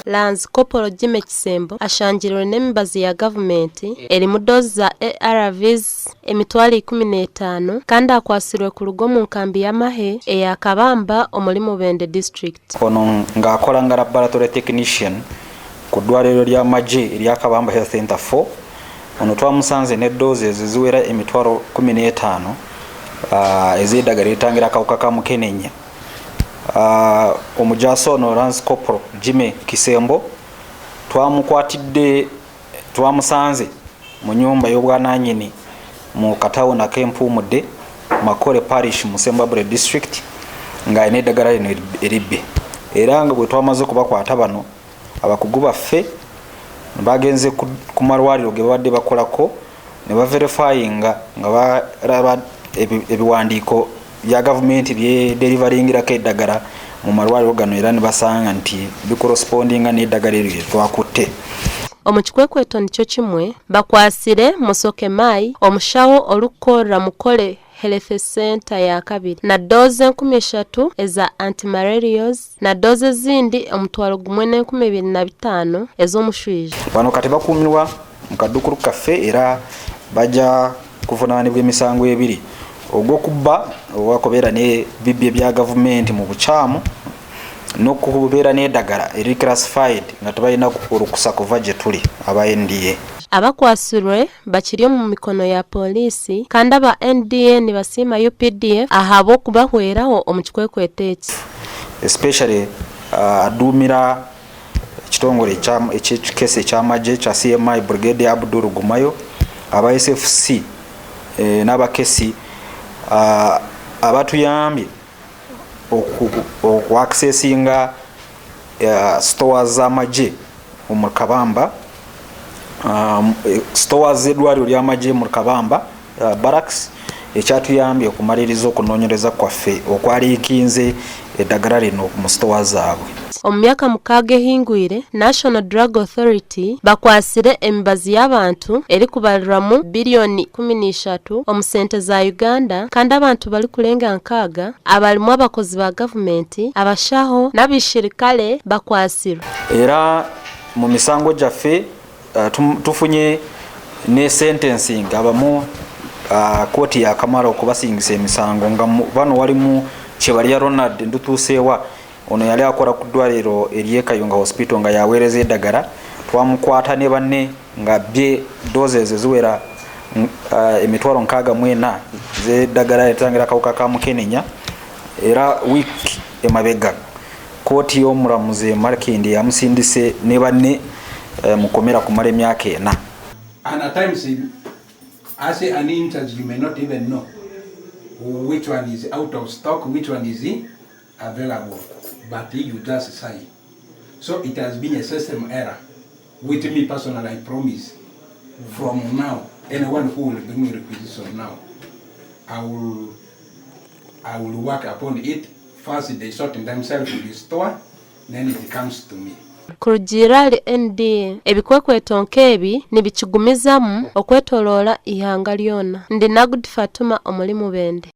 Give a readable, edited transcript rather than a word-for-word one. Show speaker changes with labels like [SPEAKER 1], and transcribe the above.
[SPEAKER 1] Lance Corporal Jimmy Kisembo ashangirwe n'emibazi ya gavumenti erimu doozi za ARVs 150,000 kandi akwasirwe kuruga omu nkambi y'amahe eya Kabamba omuri Mubende district.
[SPEAKER 2] Ono ng'akola nga laboratory technician ku ddwaliro ly'amagye erya Kabamba Health Center 4. Ono twamusanze ne doozi eziwera 15,000 ez'eddagala eritangira akawuka ka mukenenya. Omujaasi ono Lance Corporal Jimmy Kisembo twamukwatidde, twamusanze mu nyumba y'obwananyini mu katawuni ak'Empuumudde, Makore Parish, mu Sembabule District, ng'alina eddagala lino eribbe. Era nga bwe twamaze okubakwata, bano abakugu baffe bagenze ku malwaliro ge babadde bakolako ne baverifyinga nga balaba ebiwandiiko bya gavumenti byederivaringirako eddagala mu malwaliro gano, era ne basanga nti bicorrespondinga n'eddagala eryo lye twakutte.
[SPEAKER 1] Omu kikwekweto nikyo kimwe bakwasire Musoke Mai, omushaho orikukorera Mukole Health Center ya kabiri, na doozi 3000 eza antimalarials na doozi ezindi 1,025 ez'omushwija.
[SPEAKER 2] Bano kati bakuumirwa mu kaddukulu kaffe era bajja kuvunaanibwa emisango ebiri: ogw'okubba owakubeera ne bibye bya gavumenti mu bukyamu, n'okubeera n'eddagala eri classified nga tebalina olukusa kuva gye tuli aba NDA.
[SPEAKER 1] Abakwasirwe bakiri omu mikono ya poliisi, kandi aba NDA nibasiima UPDF ahabw'okubahweraho omu kikwekweto eki.
[SPEAKER 2] Especially aduumira ekitongole ekyekikese ekyamagye kya CMI, Brigade Abdul Gumayo, aba SFC n'abakesi abatuyambye okuaccessinga stores z'amagye mu Kabamba, stores z'eddwaliro ly'amagye mu Kabamba barracks, ekyatuyambye okumaliriza okunoonyereza kwaffe okwaliikinze eddagala lino mu sitowa zaabwe.
[SPEAKER 1] Omu myaka 6 ehingwire, National Drug Authority bakwasire emibazi y'abantu erikubarirwamu biliyoni 13 omu sente za Uganda, kandi abantu barikurenga 60 abarimu abakozi ba gavumenti, abashaho n'abishirikale bakwasirwe.
[SPEAKER 2] Era mu misango gyaffe tufunye ne sentencing abamu, kooti yakamala okubasingisa emisango, nga bano walimu Kyebalya Ronald Ndutuusewa. Ono yali akola ku ddwaliro ery'e Kayunga Hospital nga yaweereza eddagala. Twamukwata ne banne nga bye doses eziwera 64,000 z'eddagala etangira akawuka ka mukenenya. Era wiiki emabega kooti y'omulamuzi Makindye yamusindise ne banne mukomera kumala emyaka 4.
[SPEAKER 3] And at times, as an in charge, you may not even know which one is out of stock, which one is available, but you just sign. So it has been a system error. With me personally, I promise, from now, anyone who will bring me requisition now, I will work upon it. First, they sort themselves in the store, then it comes to me.
[SPEAKER 1] Kurugiirira ahari NDA, ebikwekweto nk'ebi nibikigumizamu okwetoroora ihanga ryona. Ndi Nagudi Fatuma omuri Mubende.